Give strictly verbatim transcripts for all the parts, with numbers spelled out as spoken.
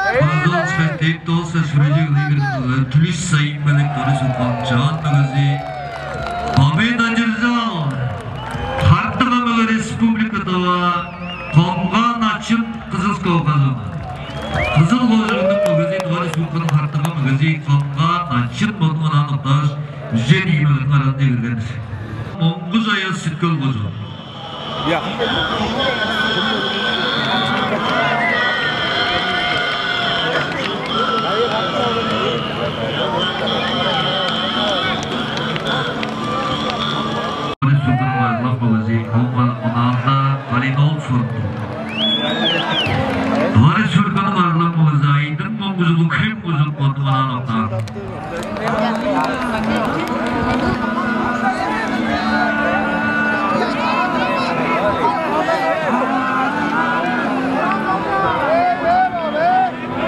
Пожалуйста, тем досу шүрежек лигерин түлүш сайын белек дору суккан чаан мөгези. Победа одержал Хартыга мөге Республика Тыва Комгаан Начын, Кызыл кожуун. Кызыл кожууннуң мөгези, Тыва Республиканың Хартыга мөгези Комгаан Начын бодунуң анаан октааш, үжен ийи мөгениң аразынче кирген-дир. Монгуш Аяс, Сүт-Хөл кожуун. Республиканың арзылаң мөгези, Комгаан Начын, Калиновск форумду. Тыва Республиканың арзылаң мөгези Айдың Монгуш, Улуг-Хем кожуун, бодунуң анаан октаан.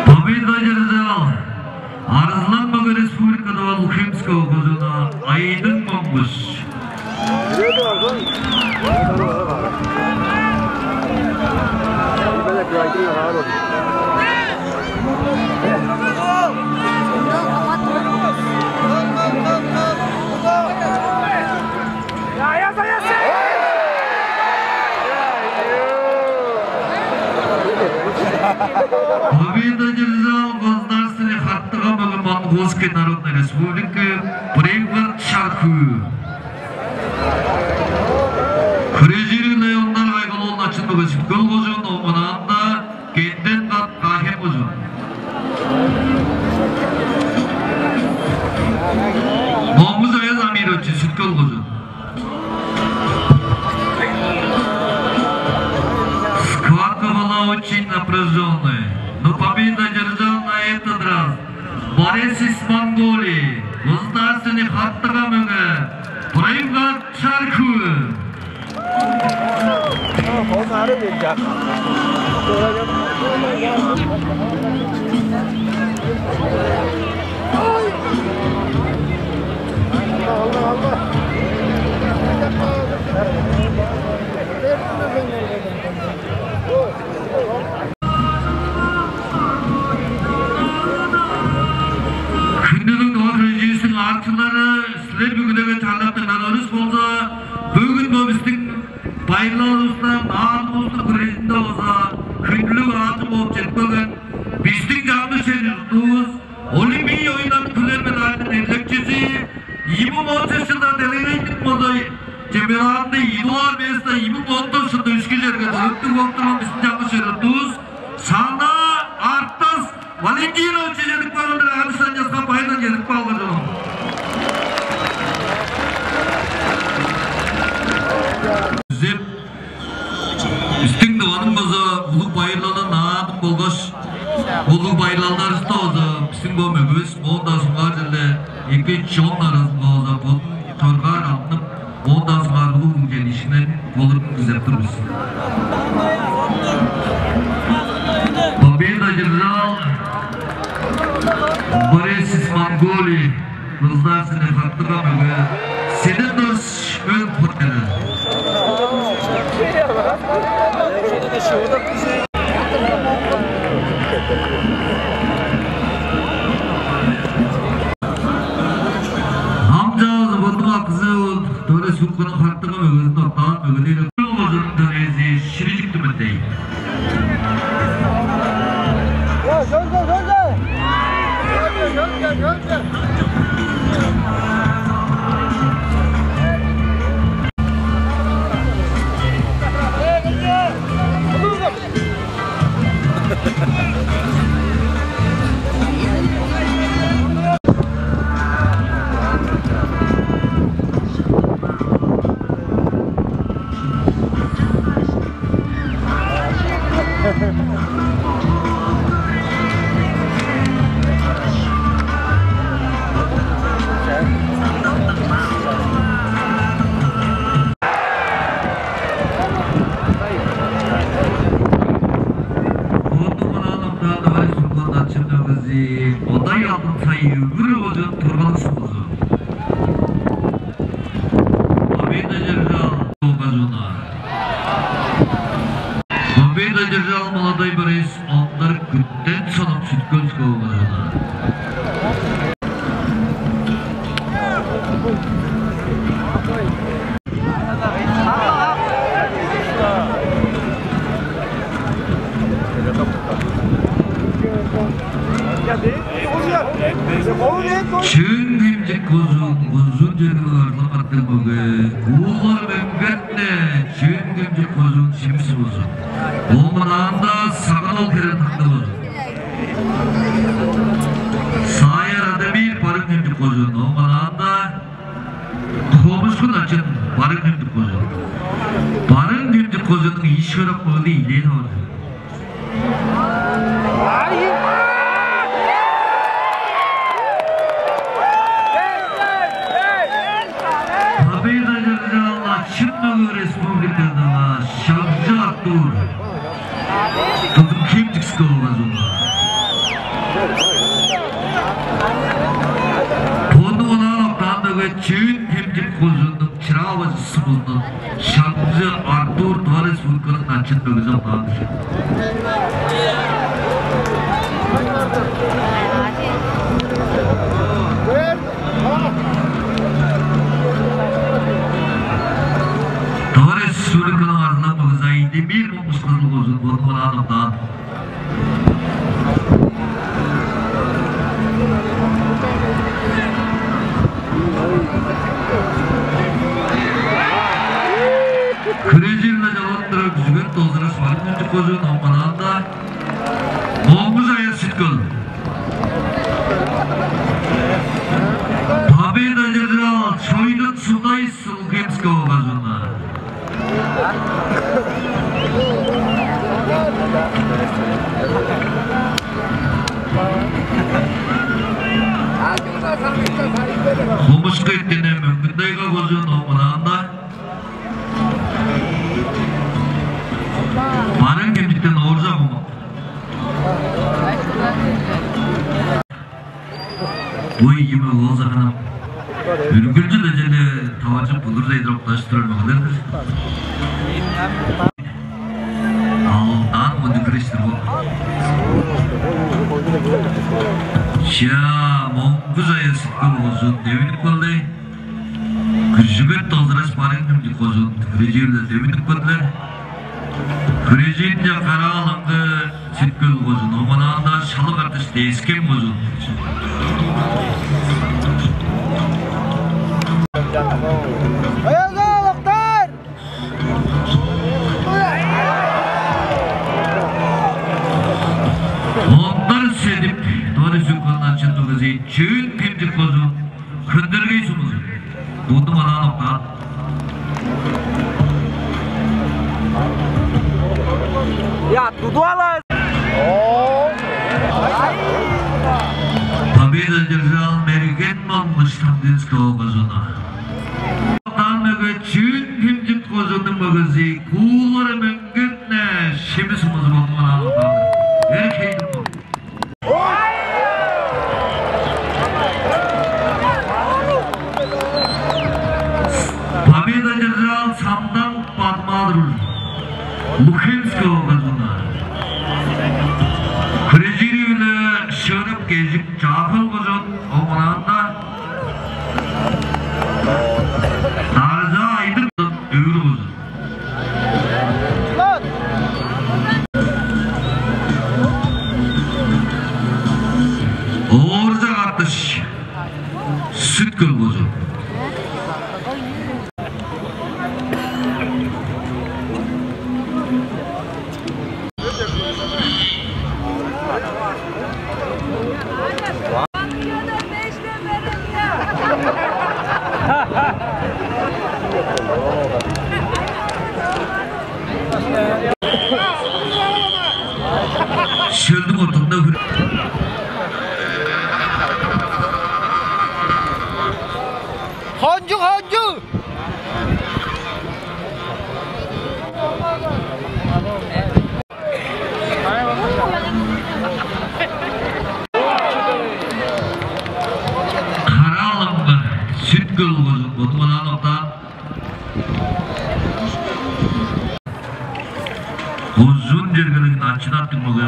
Победа одержал арзылаң мөге Республика Тыва Улуг-Хемского кожууна Айдың Монгуш. Победа одержал государственный Хартыга мөге Монгольской Народной Республики Брейвгар Чарху. Хүрежири Леондар Кайгал-оол Начын мөге, Сүт-Хөл кожуун, ооң анаанда Кенден Кат, Каа-Хем кожуун. Монгуш Аяс Амирович, Сүт-Хөл кожуун. Схватка была очень напряжённой, но победу одержал на этот раз борец из Монголии, государственный Хартыга мөге Брейвгар Чарху. Хүндүлүг Тыва хүреживистиң аарыкчылары, силер бүгүдеге чарлап дыңнаанывыс болза, бөгүн бо бистиң байырлалывыста, наадымывыстың хүрежинде болза, хүндүлүг аалчы бооп чедип келген бистиң чаңгыс чер-чурттуувус, Олимпий оюннарының хүлер медалының эдилекчизи, ийи муң он чеди чылда делегейниң болза чемпионадында ийи дугаар место, ийи муң он тос чылда үшкү черге төрүттүг болуп турган бистиң чаңгыс чер-чурттуувус Санаа Артас Валентинович чедип калган-дыр, адыштан часкап, байырдан чедип калган чоон. Күзеп, бистиң Тываның база улуг байырлалы Наадым болгаш, улуг байырлалдарывыста база бистиң бо мөгевис моон-даа соңгаар черле эки чон аразынга база бодун чоргаар алынып, оон-даа соңгаар улуг-улуг чедиишкиннерни болурун күзеп тур бис. Победу одержал борец из Монголии, государственный Хартыга мөге Седен-Доржу Мөңгүн-Хойтара. Ам чаазы бодунуң акызы ол Тыва Республиканың Хартыга мөгезин октаан мөгелер. Ол кожууннуң төлээзи Ширижик Түмендей. Ону мынаан октаан Тываның Сүт-Хөл Начын мөгези Бодай Алдын-Сай, Өвүр кожуун, Турган-Аксы кожуун. Победу одержал Тыва кожууннуң. Победа одержал молодой борец Ондар Күттен, Сонок-Сүт-Хөл школазындан. Чөөн-Хемчик кожуун, кожуун чергелиг арзылаң каттыг мөге Куулар Мөңгүн-не, Чөөн-Хемчик кожуун, Шими сумузу. Ооң ынаанда Сагаан-Оол Херел, Таңды кожуун. Сааяр Адемир, Барыын-Хемчик кожуун. Ооң ынаанда Хомушку Начын, Барыын-Хемчик кожуун. Барыын-Хемчик кожууннуң ийи шыырак мөгези Илең-Оол. Победа одержал начын мөге Республикадан Шагжы Артур. Тудум Хемчикского кожуундан. Бодунуң онаан октаан мөге Чөөн-Хемчик кожууннуң Чыраа-Бажы сумузундан Шагжы Артур Тыва Республиканың начын мөгези октаан-дыр. Тыва Республиканың арзылаң мөгези Айдемир Монгуш, Кызыл кожуун, бодунуң онаан октаан. Хүрежирин чалап турар Күжүгет Дозураш, Барыын-Хемчик кожуун, ооң ынаанда Монгуш Аяс, Сүт-Хөл. Победа одержал Чойдун Сунай, Сулуг-Хемского кожуундан. Хомушку Эртине, Мөңгүн-Тайга кожуун, ооң ынаанда Барыын-Хемчиктен Ооржак Омак. Бо ийи мөге болза ханам үргүлчү-ле черле таваржып, удур-дедир октажып турар мөгелер-дир. Алдан мындыг хире-дир бо. Чаа, Монгуш Аяс, Сүт-Хөл кожуун, девинип келди. Күжүгет Дозураш, Барыын-Хемчик кожуун, хүрежири-биле девинип келдилер. Хүрежиринче Кара-Алаңгы, Сүт-Хөл кожуун, ооң ынаанда Шалык Артыш, Тес-Хем кожуун. Аялга олуктар! Ондар Седип, Тыва Республиканың начын мөгези, Чөөн-Хемчик кожуун, Хөндергей сумузу. Бодунуң онаан октаан. Я, тудуп алыңар. Победа одержал Мерген Монгуш, Таңды-Хемского кожуундан. Октаан мөге Чөөн-Хемчик кожууннуң мөгези Куулар Мөңгүн-не, Шими сумузу, бодунуң онаан октаан. Эр-хей, Дымбыл. Победа одержал Самдан Бадмадыр, Улуг-Хемского кожуундан. Хүрежири-биле Шыырап Кежик, Чаа-Хөл кожуун, ооң ынаанда Даржаа Айдыр, Өвүр кожуун. Ооржак Артыш, Сүт-Хөл кожуун. Шөлдүң ортузунда хүр-, Хончуг, хончуг! Кара-Алаңгы, Сүт-Хөл кожуун, бодунуң онаан октаан. Кужун чергелиг начын аттыг мөге.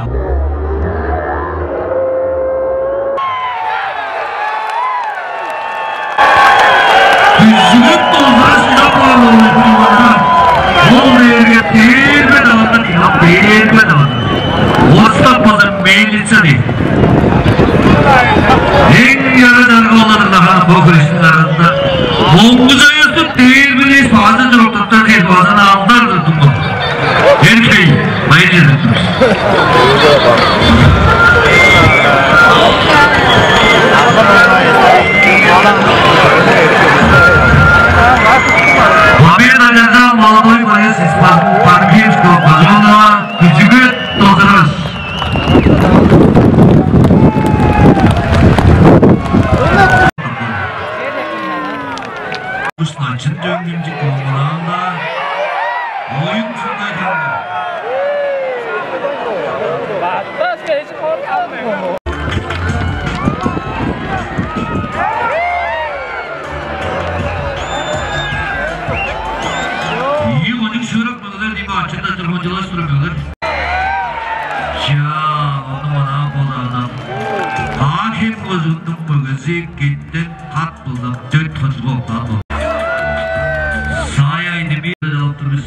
Дүжүгүп долгаш, чап алган. Ол дээрге дээрбе давандан, дээрбе давандан. Остап база мельница дейт. Эң яра чаргы олар-дыр даан бо христиан аразында. Моңгужаястың дээрбелээс база чоруктаптар кел базаны алдар-дыр дуңмам. Эрхей, байыр чедип тур. Победу одержал молодой боец из Пан-, Пангейского Бажонова Кючүгет Токараш. Бу начын чөңгүнчү комунаанда оюн шындай калды. Ийи кончуг шыырак мөгелер, ийи бачын-дачын кончуглаш турар мөгелер. Чаа, ону-мана бодааннар. Аахем кожууннуң мөгези Кеттен кат кылдым, дөрт хончуга октаан болду. Сай айны бир алып тур бис.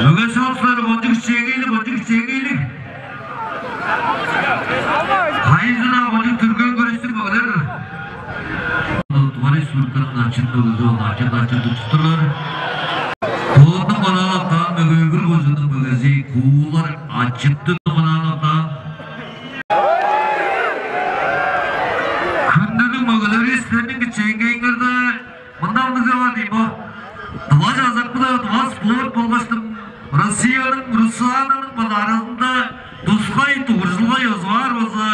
Мөге соокчулары, кончуг чеңээлиг, кончуг чеңээлиг. Кайызын-даа кончуг түрген көрүштүг болар. Тыва Республиканың начын мөгези ол ачы-дачы тудуп турлар. Боонуң манаалап каан мөге Өвүр кожууннуң мөгези Куулар Ачыты манаалап каан. Хүндүлүг мөгелери, силерниң кичээнгейиңерде мында мындыг деп бар дийин бо. Тыва чазак-биле тыва спорт болгаштың Россияның, Русаданың база аразында тускай дугуржулга ёзугаар база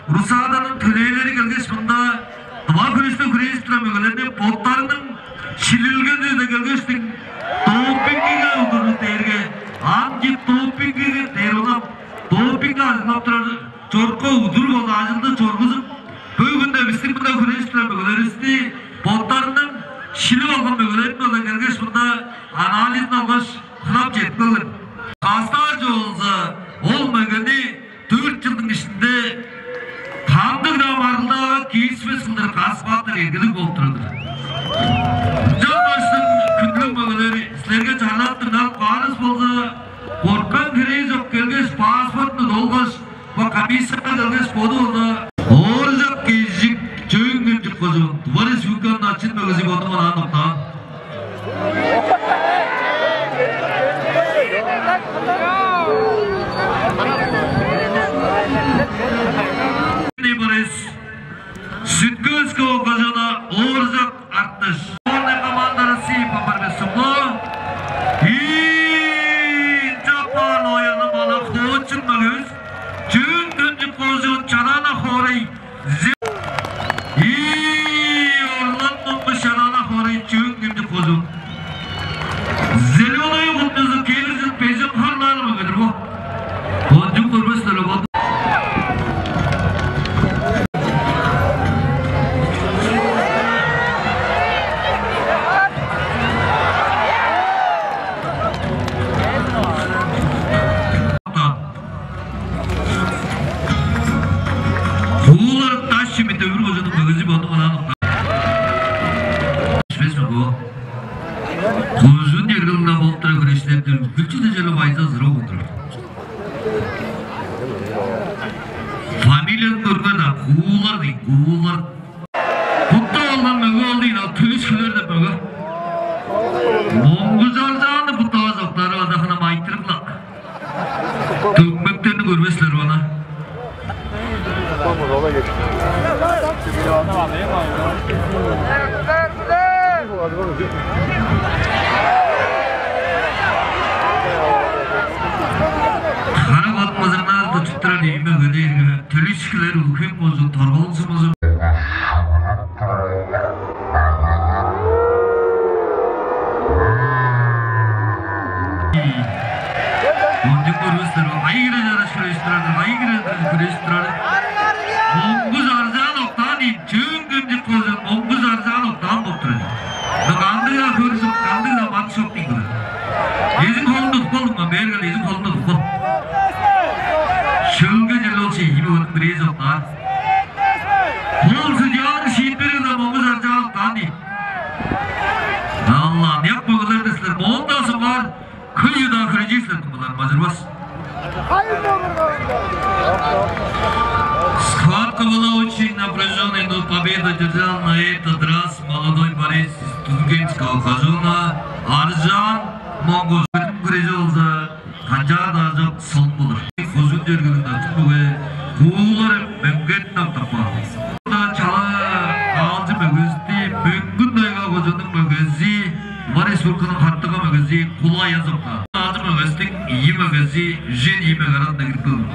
Русаданың төлээлери келгеш, мында тыва хүреште хүрежип турар мөгелерни боттарының шилилгези-биле келгештиң, допингиге удурлуг дээрге, антидопингиге дээр улам, допингге ажыглап турар чорукка удур болза ажылды чоргузуп, бөгүнде бистиң мында хүрежип турар мөгелеривисти боттарының шилип алган мөгелерин база келгеш, мында анализин алгаш, хынап чедип келген. Кастаар чоолза, ол мөгени дөрт чылдың иштинде кандыг-даа маргылдаага киришпес кылдыр каспаптар эргелиг болуп турар-дыр. Ынчангаштың, хүндүлүг мөгелери, силерге чарлап дыңнап каарывыс болза, корткан херээ чок, келгеш, паспортун долгаш, бо комиссияга келгеш, боду болза, Ооржак Кежик, Чөөн-Хемчик кожуун, Тыва Республиканың начын мөгези, боду манаан октаан. Борис, Сүт-Хөлдүң кожуундан Ооржак Артыш. Сборная команда России по борьбе с сумо. Ийи, чаппаан ояны мана хоочун мөгевис. Чөөн-Хемчик кожуун, Чараана хоорай. Зе-, ийи, Орлан Монгуш, Чараана хоорай, Чөөн-Хемчик кожуун. Зелёная куртка, келир чыл бежен харлаары мөгедир бо. Кончуг көрбес-тир бо. Куулар Даш-Чимит, Өвүр кожууннуң мөгези, боду манаан октаан. Бис бе бо? Кужун чергелиг болуп турар хүрештерде үргүлчү-даа черле байза-зырав болуп турар. Фамилиязын көрүңер даан, Куулар дийин, Куулар. Буттап алган мөге ол дийин, ол түлүш хүлер деп мөге. Моңгу чалчааны буттавас октаары база хынам айтырыг-ла. Дөңмектерни көрбес силер бо, ана. Хара батмазыңнаар тутуп турар ийи мөгени эргилеп, төлүшкүлер Улуг-Хем кожуун, Торгалыг сумузу. Ончук көрбес силер, айгыра чараш хүреш турар. Күрежип турар. Моңгуш Аржаан октаан ийин, Чөөн-Хемчик кожуун Моңгуш Аржаан октаан болуп турар. Кандыг-даа хөрү чок, кандыг-даа маны чок дейн кылыр. Эжиң холунда тудуп калдың ма? Бээр кел, эжиң холунда тудуп кал. Шөлге черле ол чейиби көрүп бирээзи октаар. Ол судьяның шиитпири-биле Моңгуш Аржаан октаан ийин. Алла, аныяк мөгелер-дир силер. Моон-даа соңгаар хөй удаа хүрежир силер, кымылар бажырбас. Схватка была очень напряжённой, но победу одержал на этот раз молодой борец из Тузгенского кожууна Аржаан Моңгуш. Хүрежи болза, канчаар-даа чок, сон болур. Кожуун чергелиг начын мөге Куулар Мөңгерт октап каан. Чалаа аалчы мөгези, Мөңгүн-Тайга кожууннуң мөгези, Тыва Республиканың Хартыга мөгези Кулай Аяз октаан. Аалчы мөгезиниң ийи мөгези үжен ийи мөге аразынга кирип келген.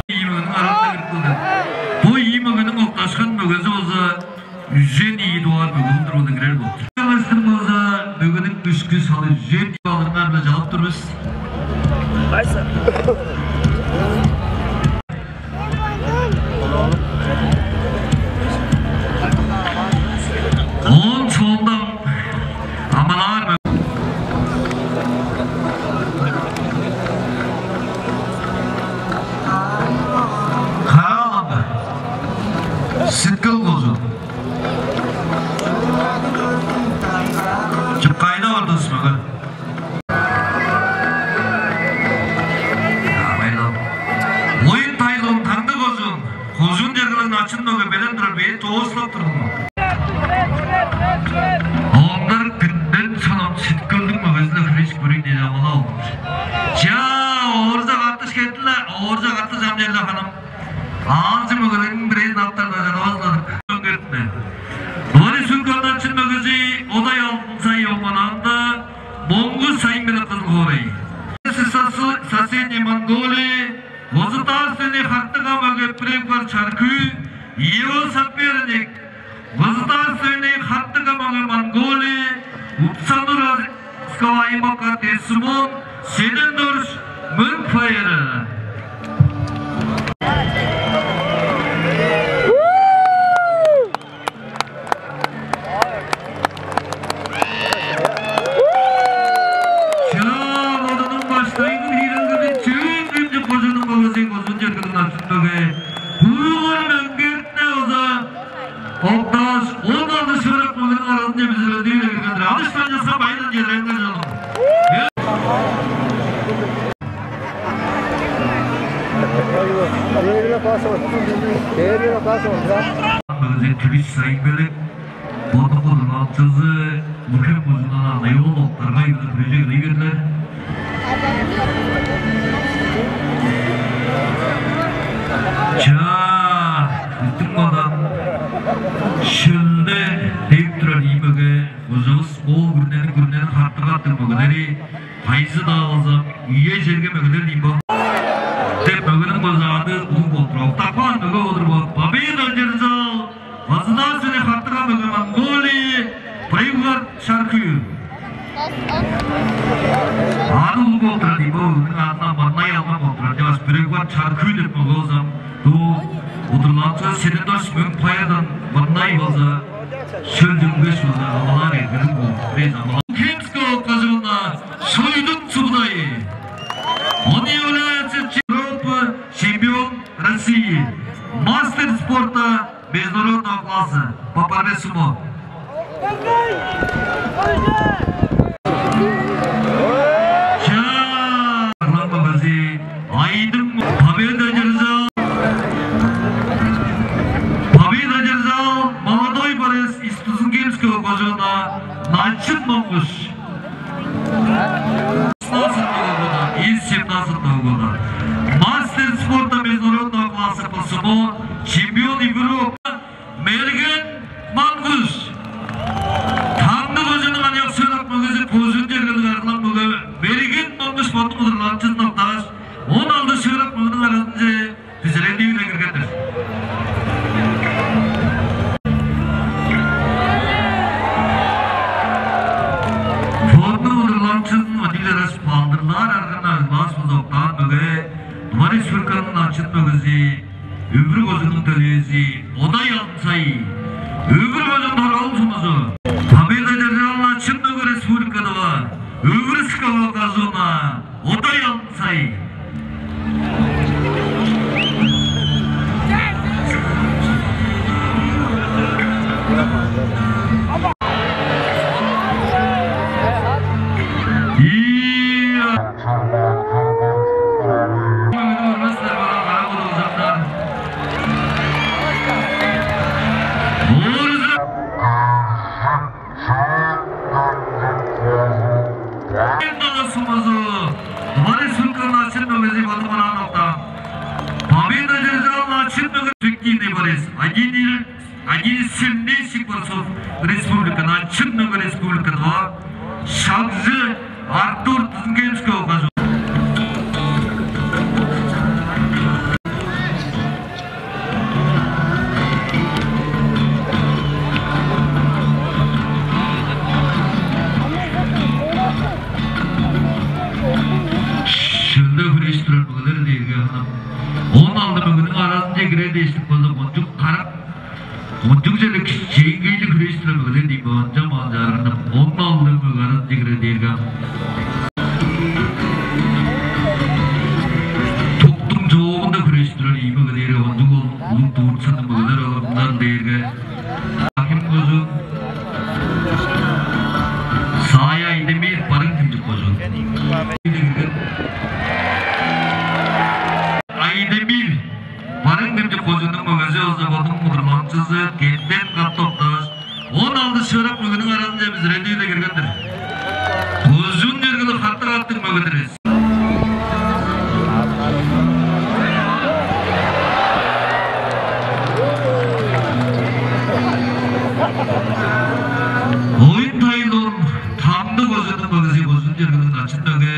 Ийи мөгениң аразынга кирип келген. Бо ийи мөгениң окташкан мөгези болза үжен ийи дугаар мөге болур, ону кирер болду. Ынчангаш болза мөгениң күшкү салыр, үжен ийи балырыңар-биле чалап тур бис. Кайсы? Оон соонда амалаар мө-, Караалам-даа. Ситкил кожуун. Чүп кайда бардыңар, мөге? Оюн тайылбың, Таңды кожуун. Кожуун чергелиг начын мөге белен турар, бээр чоокшулап турдуң. Оңдар күнден сонам Сүт-Хөлдүң мөгезинден хүрежип көрейн дээр амалап алган. Чаа, ооржак артыш келди-ле, ооржак артыш ам черле, ханам. Аалчы мөгелерниң бирээзин аптар-даа чадавас-ла-дыр. Мөңгертме. Тыва Республиканың начын мөгези Одай Алтынсай оңманаанда Моңгуш Сайын-Белек, Кызыл хоорай. Сос-, Соседней Монголии, государственный Хартыга мөге Пригвар Чаркүй, его соперник, государственный Хартыга мөге Монголии, Упсанур Скавайма Катесумон, Седен-Дорж Мөңгүн-Тайга. Чаа, бодунуң баштайгы киирелгезин Чөөн-Хемчик кожууннуң мөгези, кожуун чергелиг начын мөге Куулар Мөңгертни база октааш, он алды шыырак мөгениң аразынче бүзүрелдии-биле кирген-дир. Алыштан часкап, байырдан чедиреңер, чонум. Мөгези Түлүш Сайын-Белек, бодунуң удурланыкчызы Улуг-Хем кожуундан Анай-оол Октаргай-биле хүрежип эгелей бээр. Чаа, бистиң бодан шөлде девип турар ийи мөге, кожувус ол күрүнениң, күрүнениң Хартыга аттыг мөгелери, кайызы-даа болза, үе-черге мөгелер ийин бо. Деп мөгениң база ады улуг болуп турар. Октап каан мөге болур бо. Победу одержал государственный Хартыга мөге Монголии Пригвар Чаркүй. Аны улуг болуп турар, дийин, бо мөгениң адын Мырнай алган болуп турар. Чавас Пригвар Чаркүй деп мөге болза, дуу удурланыкчы Седен-Дорж Мөңгүн-Тайгадан Мырнай болза, шөлче үнгеш болза, амалаар эргелиг болуп, бирээзи амалаар. Хемского кожууна Шойдун Субудай. Он является Европы, чемпион России, мастер спорта международного класса по борьбе сумо. Чаа, Арлан Бабази, Айдың, победу одержал. Победу одержал молодой борец из Тузунгемского кожууна Начын Монгуш. Из семнадцатого года. Мастер спорта международного класса по сумо, чемпион Европы Мерген Монгуш. Таңды кожууннуң аныяк шыырак мөгези, кожуун чергелиг арзылаң мөге Мерген Монгуш бодунуң удурланыкчызын октааш, он алды шыырак мөгениң аразынче бүзүрелдии-биле кирген-дир. Форумнуң удурланыкчызын Владимир Ильич Балдырлаар арганы ажыглааш, база октаан мөге Тыва Республиканың начын мөгези Өвүр кожууннуң төлээзи Одай Алдынсай, Өвүр кожуун Торгалыг сумузу. Победа одержала Чын-Мөге, Республика Тыва, Өвүр СК Кавказуна Одай Алдынсай. Ийе. Тыва Республиканың Начын мөгези Бату-Бараан Октан. Победа одержал Начын мөге, эффективный борец. Один из, один из сильнейших борцов республика, Начын мөге, Республика Тыва. Шагжы Артур Тузунгенского кожуун. Шөлде хүрежип турар мөгелер дээрге, ханам, он алды мөгениң аразынче кирер дээштиң болза, кончуг карак, кончуг черле кичээнгейлиг хүрежип турар мөгелер дийин бе, ынчан маан чаарган, он алды мөге аразынче кирер дээрге, туктуң чоогунда хүрежип турар ийи мөге дээрге, кончуг ол улуг дурт санныг мөгелер олар мындан дээрге. Аким кожуун, Саая Айдемир, Барыын-Хемчик кожуун. Айдемир, Барыын-Хемчик кожууннуң мөгези болза, бодунуң удурланыкчызы Кенден катап октааш, он алды шыырак мөгениң аразынче бүзүрелдии-биле кирген-дир. Кожуун чергелиг хартык аттыг мөге-дир бис. Оюн Тайлон, Таңды кожууннуң мөгези, кожуун чергелиг начын мөге,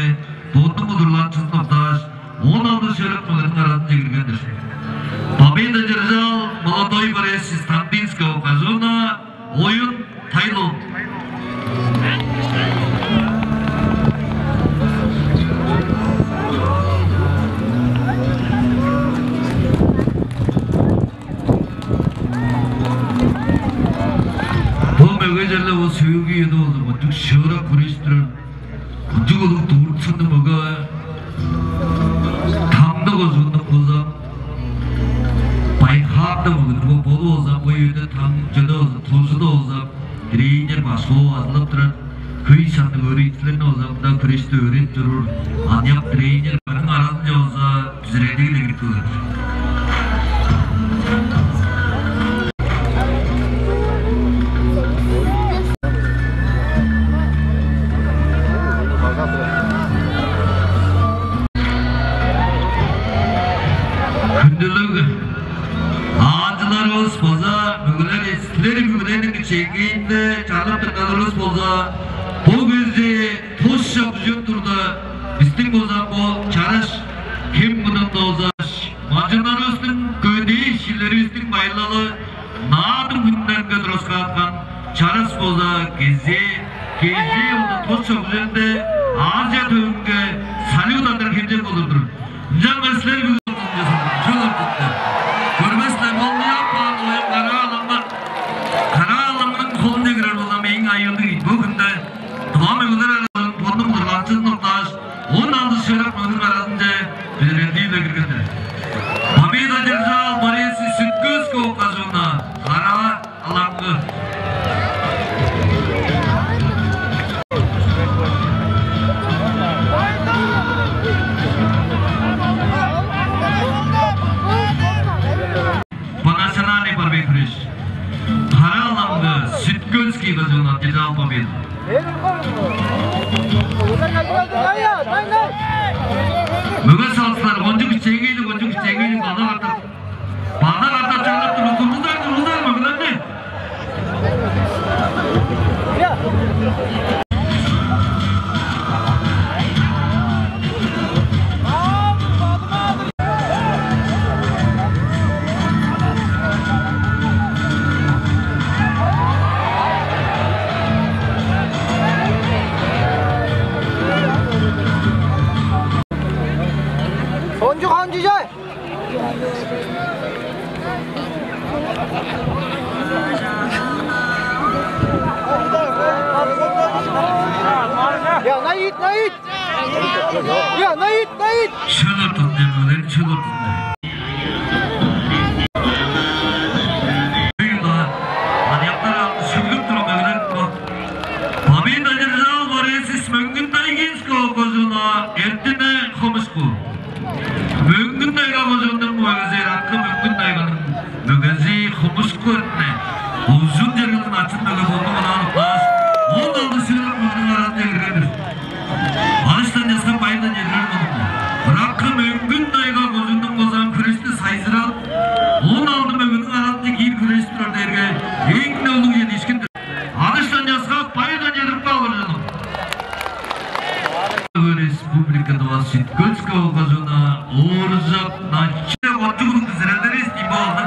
бодунуң удурланыкчызын октааш, он алды шыырак мөгениң аразынче кирген-дир. Победа одержал молодой борец из Таңдынского кожууна, Оюн Тайлон. Бо мөге черле ол сөөлгү үеде болза, кончуг шыырак хүрежип турар, кончуг улуг дурт санныг мөге. Таңды кожууннуң болза, Байхаап-даа мөгениң бо болу болза, бо үеде Таңды чеде болза, Тожуда болза, тренер башкы бооп ажылдап турар. Хөй санныг өөреникчилерни болза мында хүрешти өөредип чоруур аныяк тренер. Ооң аразынче болза бүзүрелдии-биле кирип келген-дир. Хүндүлүг аалчыларывыс база мөгелер, силер мөгелерниң кичээнгейинде чарлап турганывыс болза, бо кезээ тос шак үжен турда, бистиң болза бо чараш хем мурнунда болза, малчыннарывыстың, көдээ ишчилеривистиң байырлалы Наадым хүнүнге тураскааткан чараш болза, кезээ, кезээ болза тос шак үженде Азия төвүнге салют адыр хемчег болур-дур. Ынчангаш силер бүгү чөл ортузунда көрбес силер, ол мыяап каан оюн караа алаңга, караа алаңның холунче кирер болза, мээң айыылдыг ийин. Бо хүнде Тыва мөгелер аразындан бодунуң удурланыкчызын октааш, он алды шыырак мөгениң аразынче бүзүрелдии-биле кирген-дир. Победа одержал борец из Сүт-Хөлзү кожууна, Кара Алаңгы. По национальной борьбе хүреш. Кара Алаңгы, Сүт-Хөлзү кожуун одержал победу. Мөге салыкчылар, кончуг кичээнгейлиг, кончуг кичээнгейлиг, база катап, база катап чарлап тур, тургузар, тургузар мөгелерни. Кончуг ханчыжай! Я, наид, наид! Я, наид, наид! Шыдыртын демелер, шыдыртын. Быйыл-даа аныяктар аразында шүглүп турган мөгелер бар. Победа одержал борец из Мөңгүн-Тайгинского кожууна Эртине Хомушку. Мөңгүн-Тайга кожууннуң мөгези, ыраккы Мөңгүн-Тайганың мөгези Хомушку Эртине. Узун чергелиг начын мөге болду, мынаа уктааш, он алды шыырак мөгениң аразынче кирген-дир. Адыштан часкап, байырдан чедирер болду. Ыраккы Мөңгүн-Тайга кожууннуң база ам хүрешти сайзырап, он алды мөгениң аразынче кирип хүрежип турар дээрге эң-не улуг чедиишкин-дир. Адыштан часкап, байырдан чедирип каалыңар, чонум. Республика Тыва Сүт-Хөлскү кожуунга Ооржак Начын. Кончуг улуг бүзүрелдеривис дийин бо алды.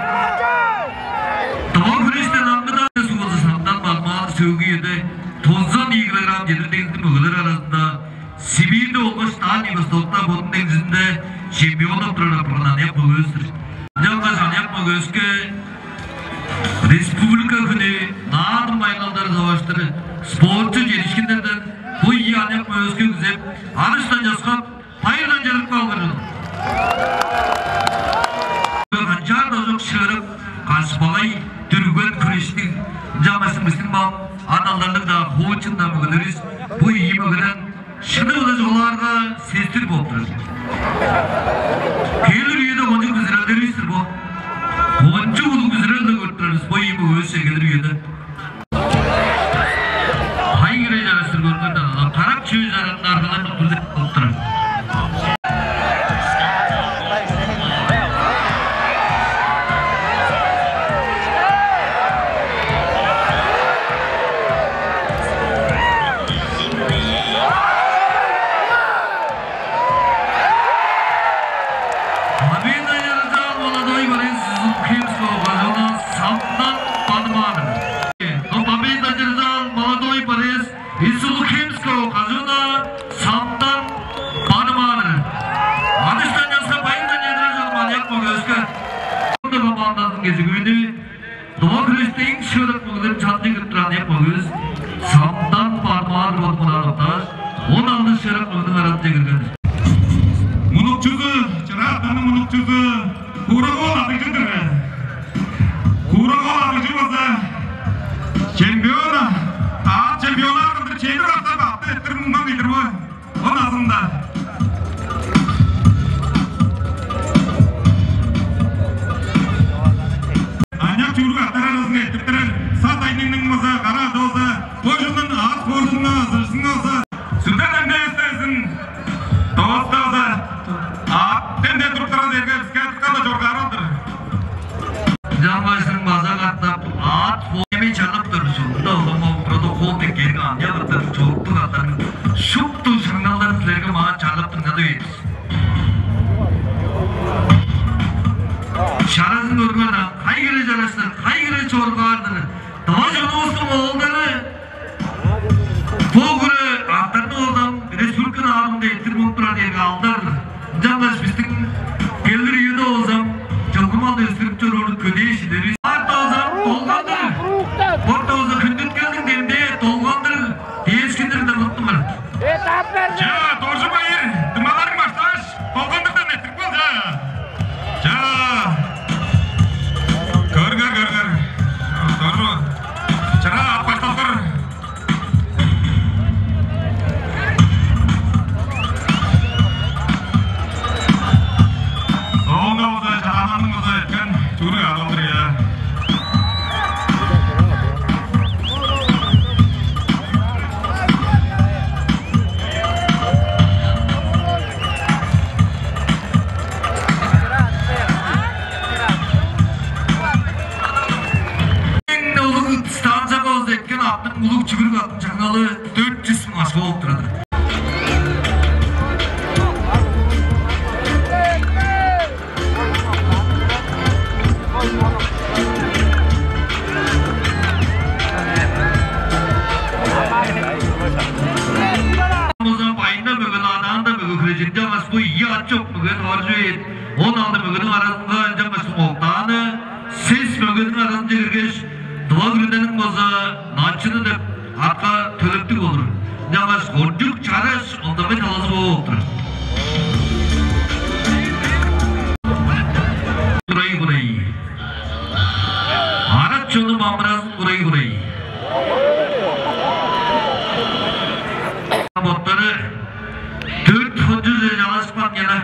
Тыва хүрештен аңгыда сугузу Самдан Бармаадыр сөөлгү үеде тозан ийи килограмм чедир деңзиниң мөгелер аразында Сибирьде болгаш Дальний Востокта бодунуң деңзизинде чемпионнап турар апарган аныяк мөгевис-тир. Ынчангаш аныяк мөгевиске Республика хүнү, Наадым байырлалдары таварыштыр спортчу чедиишкиннерден бо ийи аныяк мөгевиске күзеп, адыштан часкап, байырдан чедирип каалыңар, чонум. Канчаар-даа чок шыырак, кашпалай, дүрген хүрештиг, ынчангаш бистиң бо ат алдарлыг-даа, хоочун-даа мөгелеривис бо ийи мөгеден шыдып-ла чугаалаарга, сестир болуп турар. Келир үеде кончуг бүзүрелдеривис-тир бо. Кончуг улуг бүзүрел-даа көрүп турар бис бо ийи мөгевисче келир үеде. Хай-хире чараш-тыр, көрүңер даан, карак чүве чарыын аргалап турар. Победа одержал молодой борец из Улуг-Хемского кожууна Самдан Бадымаадыр. Но победа одержал молодой борец из Улуг-Хемского кожууна Самдан Бадымаадыр. Адыштан часкап, байырдан чедирер, чонум, аныяк мөгевиске. Командазының кезигүүнү Тыва хүреште эң шыырак мөгелерниң чанынче кирип турар аныяк мөгевис Самдан Бадымаадыр болуп мынаар октааш, он алды шыырак мөгениң аразынче кирген-дир. Мунукчузу, чыраа аъттарның мунукчузу Куурак-оол Адыгжы-дыр. Куурак-оол Адыгжы болза чемпион, аът чемпиону кылдыр чедир катап аътты эрттирип мунган кижи-дир бо. Ол назында аныяк чүгүрүк аъттар аразынга эрттирип турар Сат Айдыңның болза, кара ады болза, бо чылдың аът спортунга азыржызынга болза, сүрден эмдээстезин доостаза аът демден туруп турар дээрге, биске дыка-ла чоргаар ол-дур. Ынчангаштың база катап аът фо-, эми чарлап тур бис. Ында олар мо протокол дег келген аныяк аъттар, чоруктуг аъттарның шупту шаңналдарын силерге маа чарлап тур, ынча дивейн бис. Чаразын көрүңер даан, кай хире чараш-тыр, кай хире чоргаар-дыр. Тыва чонувустуң оолдары бо хире аъттарны болза ам республика наадымында эрттирип мунуп турар дээрге алдар-дыр. Ынчангаш бистиң келир үеде болза ам чылгы малды өстүрүп чоруур көдээ шилеривис. Аът болза ам долган-дыр. Бот болза хүндүткелдиң демдээ долган-дыр дээшкин-дир деп ыттым бар. Чаа, Доржу Байыр, дуңмаларың баштааш, долгандырдан эрттирип кел, чаа. Чаа. Көрүңер, көрүңер. Доржу. Чыраа ап башталгыр. Соонда болза, чагаанның болза эрткен чүгүрүк аалдыр, я. Эң улуг станцияга болза эрткен аъттың, улуг чүгүрүк аъттың чаңналы дөрт чүс муң акша болуп турар-дыр. Болза, байында мөге, адаанда мөге хирежиринче алгаш, бо ийи ат чок мөге таваржы бээр. Он алды мөгениң аразынга ынчангаш Арат чонум амыразын курай-курай. Боттары дөрт хончуже чалашпан кена,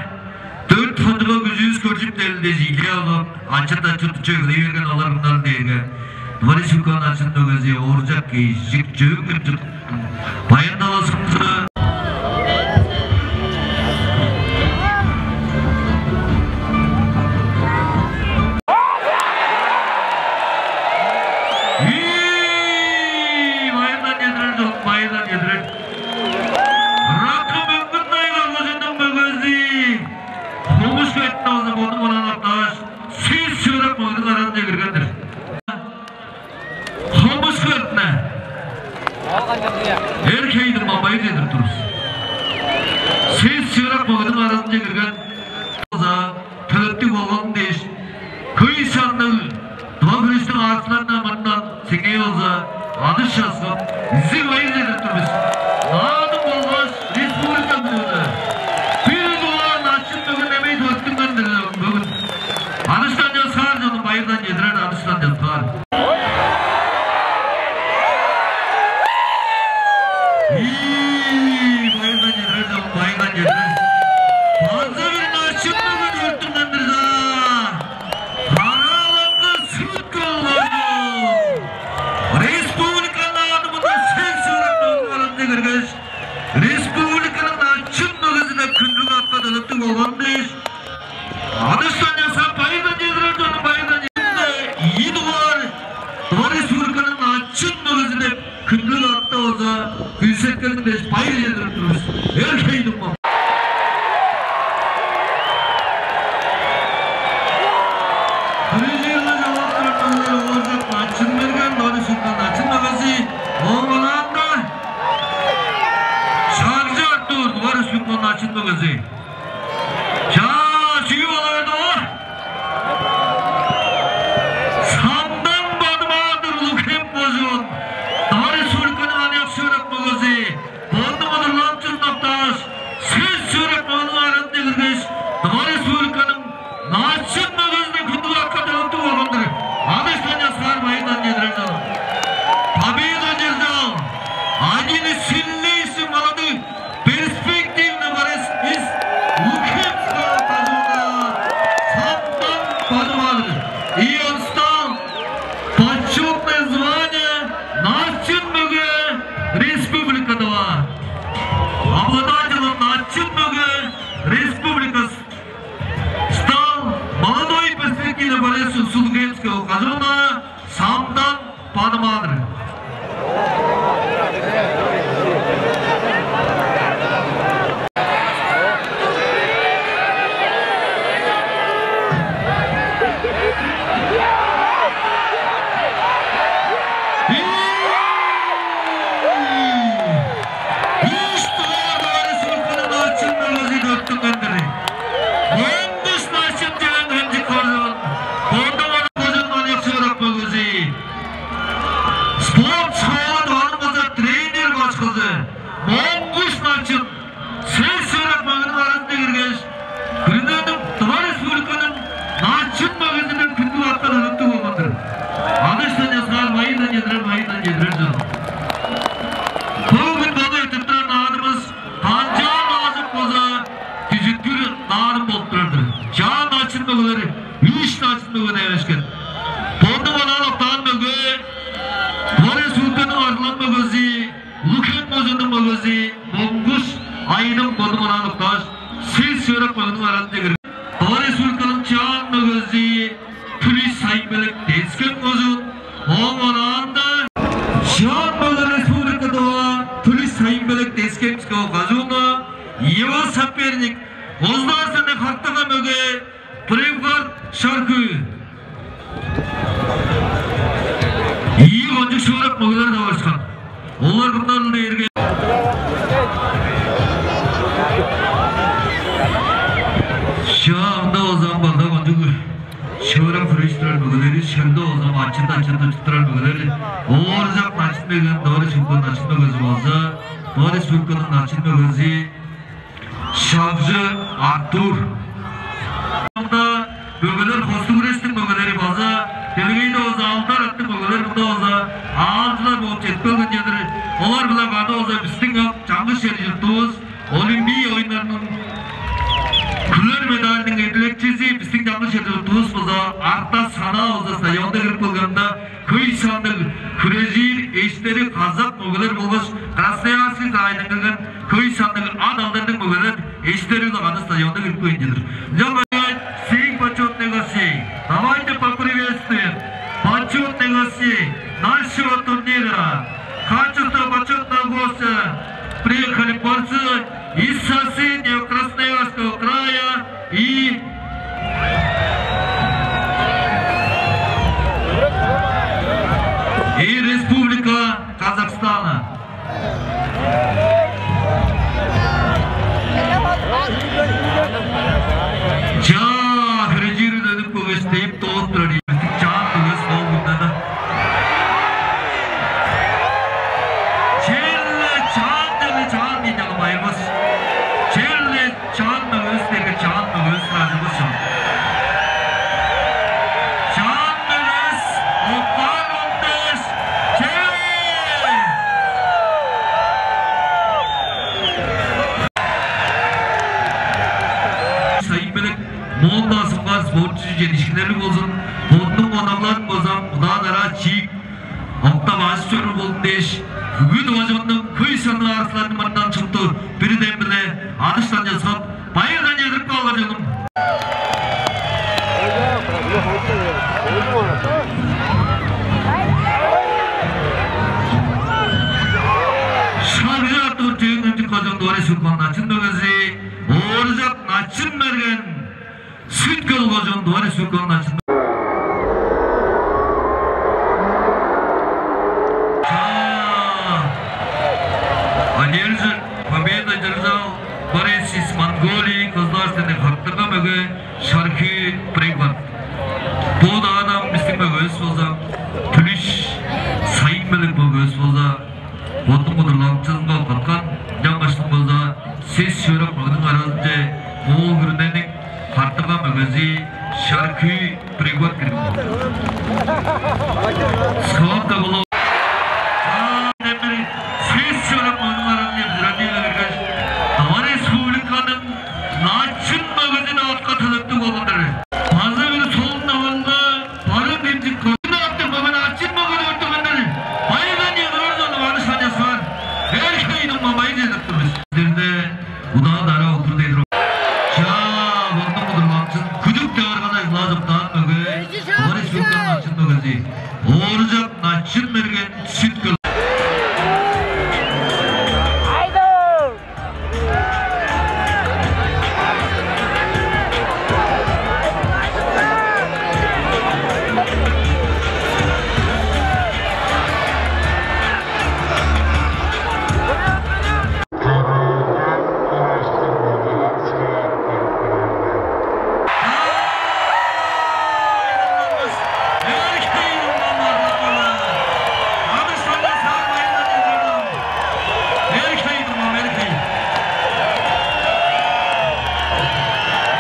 дөрт хончуга күжүс көржүп делди жиле алып, ачыт-ачыт чөгүлей берген олар мындан дээрге. Дворец Юкон ачын мөгези ооржак кежик чөөн күнчүк баяндалазымызы. Ии, байырдан чедирер чок, байырдан чедирер. Ыракы мөңгүн дайган кожунуң мөгези. Хомуш бетине болза бодун болан октааш, сес шыырак мөгүнүң аразынче кирген-дир. Хомуш бетине. Эр хейдим бамбайыр чедирип тур бис. Сес шыырак мөгүнүң аразынче кирген. База төлептиг болган дээш, хөй санныг Тыва күрүштүң аарчыларындан мурнундан сеңээ болза адыш часкап, изиг байыр чедирип тур бис. Наадым болгаш республика бүдүрүлү. Бир дугаар начын бөгүн эмей төрүттүнген-дир бөгүн. Адыштан часкаар чонум, байырдан чедирер, адыштан часкаар. Ии, байырдан чедирер чонум, байырдан чедирер. База бир начын бөгүн төрүттүнген-дир-даа. Караалаңгы Сүт-Хөл кожуун. Республика наадымында сес шыырак мөгүнүң аразынче киргеш, республиканың начын мөгези деп хүндүлүг атка төлептиг болган дээш, адыштан часкап, байырдан чедирер чонум, байырдан чедирер. Ийи дугаар Тыва Республиканың начын мөгези деп хүндүлүг атка болза күүсеткелиң дээш байыр чедирип тур бис. Эр хейдим бо. Биринчи чыырга чалап турар мөгелер ооржак начын берген, Тыва Республиканың начын мөгези. Ооң ынаанда Шагжы Артур, Тыва Республиканың начын мөгези. Чаа, чүү болур-дур? Самдан Бадым-Аадыр, Улуг-Хем кожуун, Тыва Республиканың аныяк шыырак мөгези. Бодунуң удурланчын октааш, сес шыырак мөгүнүң аразынче киргеш, Тыва Республиканың начын мөгезинден хүндүлүг атка төлептиг болган-дыр. Адыштан часкаар, байырдан чедирер чонум. Победу одержал один из сильнейших молодых перспективный борец из Улуг-Хемского кожууна Самдан Бадым-Аадыр. И он стал почётное звание начын мөге Республика Тыва. Обладателем начын мөге Республика стал молодой перспективный борец из Улуг-Хемского кожууна Самдан Бадым-Аадыр. Үш дугаар Тыва Республиканың начын мөгези төрүттүнген-дир. Монгуш Начын, Чөөн-Хемчик кожуун, Бондуг-Манаа кожууннуң аныяк шыырак мөгези. Спорт школа Тываның база тренер башкызы Монгуш Начын сес шыырак мөгүнүң аразынче киргеш, күрүнениң Тыва Республиканың начын мөгезинден хүндүлүг атка төлептиг болган-дыр. Адыштан часкаар, байырдан чедирер, байырдан чедирер чонум. Бөгүн болуп эртип турар наадымывыс канчаар наажып болза, дүжүткүр наадым болуп турар-дыр. Чаа начын мөгелер, үш начын мөге девишкен. Бондуг-Манаан октаан мөге, Тыва Республиканың арзылаң мөгези, Улуг-Хем кожууннуң мөгези Монгуш Айдың Бондуг-Манаан октааш, сес шыырак мөгүнүң аразынче кирген. Тыва Республиканың чаан мөгези Түлүш Сайын-Белек, Тес-Хем кожуун, ооң ынаанда чаан мөге Республика Тыва Түлүш Сайын-Белек, Тес-Хемского кожууна, его соперник, государственный Хартыга мөге Брейнхарт Шаркы. Ийи кончуг шыырак мөгелер таварышкан. Олар мындан дээрге. Шаанда озан база кончуг шыырак хүрежип турар мөгелери, шөлде озан ачында-ачында чыттырар мөгелери. Ооржак начын мөге, Тыва Республиканың начын мөгези болза, Тыва Республиканың начын мөгези Шагжы Артур. Мында мөгелер, хостуг хүрежиктиң мөгелери. База стадионда кирип келгенде, хөй санныг хүрежир эштери казак мөгелер болгаш Красноярский крайдан келген хөй санныг ат-алдарлыг мөгелер эштери-биле кады стадионда кирип келген чыдыр. Ынчангаш всех почётных гостей. Давайте поприветствуем почётных гостей нашего турнира. Качество почётного гостя приехали борцы из соседнего Красноярского края и, и Республика Казахстана. Чаа, херечири дөдүп көгес, тейип тоғып турар ийместиг чаан көгес ол күнде-даа. Черле чаан, черле чаан дийин чалым айырбас. Черле чаан мөгевис дээрге чаан мөгевис ыражывыс чон. Чаан мөгевис октаар он беш чеве. Сайын белек, моон-даа соңгаар спортчу чедиишкиннерлиг болзун, бодунуң онагларын база удаа-дараа чиик октап ажып чоруур болдун дээш, бүгү Тыважоннуң хөй санныг арыкчыларының мурнундан шупту бир дем-биле адыштан часкап, байырдан чедирип каалыңар, чонум. Шагжы Артур Чөөн-Хемчик кожуун Тыва Республиканың начын мөгези, Ооржак Начын-Мерген, Сүт-Хөл кожуун Тыва Республиканың начын. Одержит, победу одержал борец из Монголии, государственный хартыга мөге Шархи Пригват. Бо даадам бистиң мөгевис болза, Түлүш Сайын-Белек мөгевис болза, бодунуң удурланыкчызын каткан, ынчангаштың болза сес шыырак мөгениң аразынче Моол күрүнениң хартыга мөгези Шаркүй Пригод кирген. Схватка боло. Сес шыырак мөгениң аразынче бизир андыйга киргеш, Тыва Республиканың начын мөгези деп атка төлептиг болган-дыр. База бир солун даванга Барыын демчик көрдүнү аттыг мөгени ачын мөгени өртүгенден байыган чыгырар чонну барышкан часкаар. Эрхейдиң мамайын чедип тур бис. Силерде удаа-дараа олур дедир. Чаа, боттуң удурланчын күдүк деп арганы ыглаажып даан мөге. Олар республиканың ачын мөгези. Ооржак Начын Мерген Сүт-Хөл.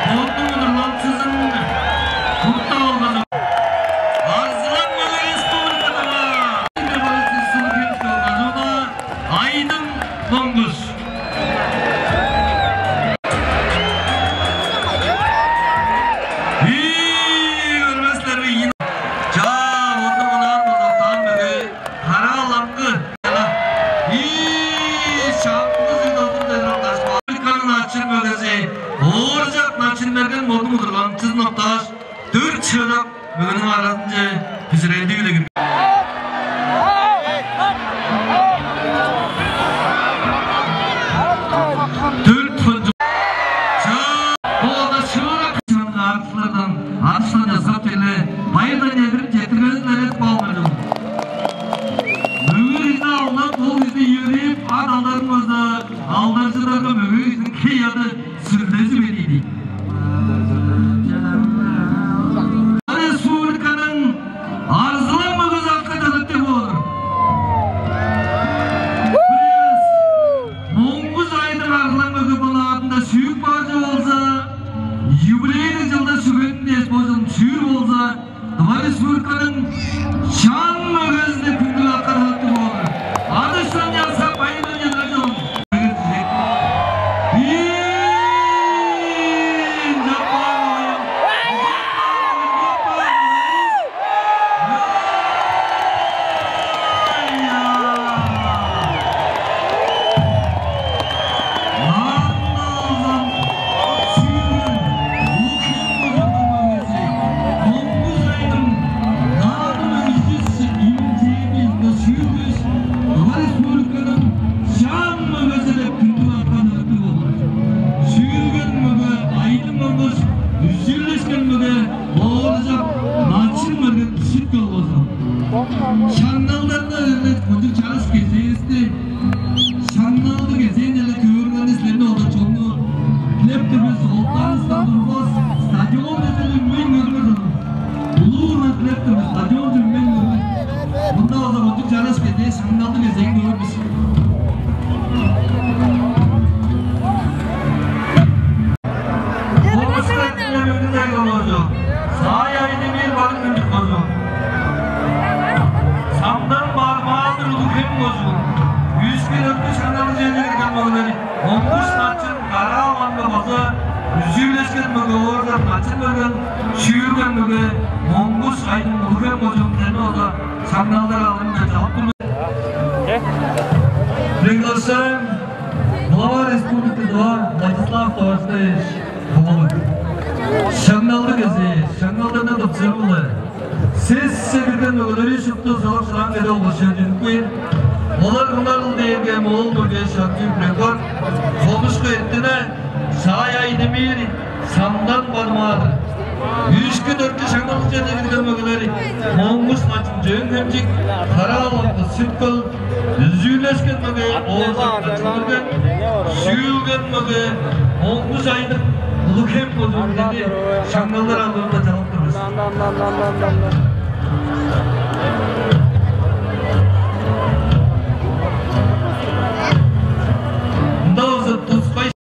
Бодунуң удурланыкчызын куттап алган. Арзылаң мөге республикада Айдың Моңгуш. Ии, көрбес силер бе, ийин. Чаа, бодунуң онаан база октаан мөге. Караалаңгы. Ии, чаңгыс үй долгун дедир октааш, Африканың начын мөгези Ооржак Начын Мерген бодунуң удурланыкчызын октааш, дөрт шыырак мөгениң аразынче бүзүрелдиг-ле кирген. Дөрт хончук. Чаа, бо-даа шыырак чыган арыкчылардан адыштан часкап, черле байырдан чедирип, четтиргенин илередип каалыңар, чонум. Мөге кижини алдап, ол кижини йөрээп, ат-алдарын база алдаржыдарга, мөге кижиниң хей-аъды сүрлези бедиди. Республиканың Арзылаң мөгези акка төлептиг болур. Моңгуш Айдың Арзылаң мөге бо наадымда шүүп каар чүве болза, юбилейдиг чылда шүүгенин дээш, бо чылын шүүр болза, Тыва Республиканың чаң мөгезинде хүндүлүг акка төлептиг болур. Адыштан часкап, байырдан чедирип, чонум. Ийин, чаппаан оюн. Чаппаан оюн, чаппаан оюн. Шаңналдарны эрле кончуг чараш кезээсти, шаңналды кезээн эле көөрүңерни силерни ода чонну дилеп тур бис, олтааныстан турбас, стадион дезелиг мен көрүңер. Улуу дилеп тур бис, стадион мен көрүңер. Мында база кончуг чараш кезээ, шаңналды кезээн көөр бис. Саай Айдемир, Барыын-Хемчик кожуун. Самдан Бадмаадыр, Улуг-Хем кожуун. Үшкү-дөрткү шаңналдыг черже кирген мөгелери Монгуш Начын, Кара-Аланга база үзүүлешкен мөге Ооржак Начын берген, шүүлген мөге Монгуш Айдың, Улуг-Хем кожуун. Сени база шаңналдар алырынга чалап тур мен. Приглашаем глава Республики Тыва Владислав Товарищтайович Хомолуев. Шаңналдыг кезээ, шаңналдарны тыпсырып-ла, сес чедирген мөгелери шупту сылап шыдаан кеде олгаш чединип кээр. Олар ынарыл дээрге Моол Бүргеш, Шактыг Бүрек бар, Хомушку Эртине, Саай Айдемир, Самдан Бадмаадыр. Үшкү-дөрткү шаңналдыг черже кирген мөгелери Монгуш Начын, Чөөн-Хемчик, Кара-Алан, Сүт-Хөл, үзүүлешкен мөге Ооржак Начын берген, шүүлген мөге Монгуш Айдың, Улуг-Хем кожуун. Сени шаңналдар алырынга чалап тур бис.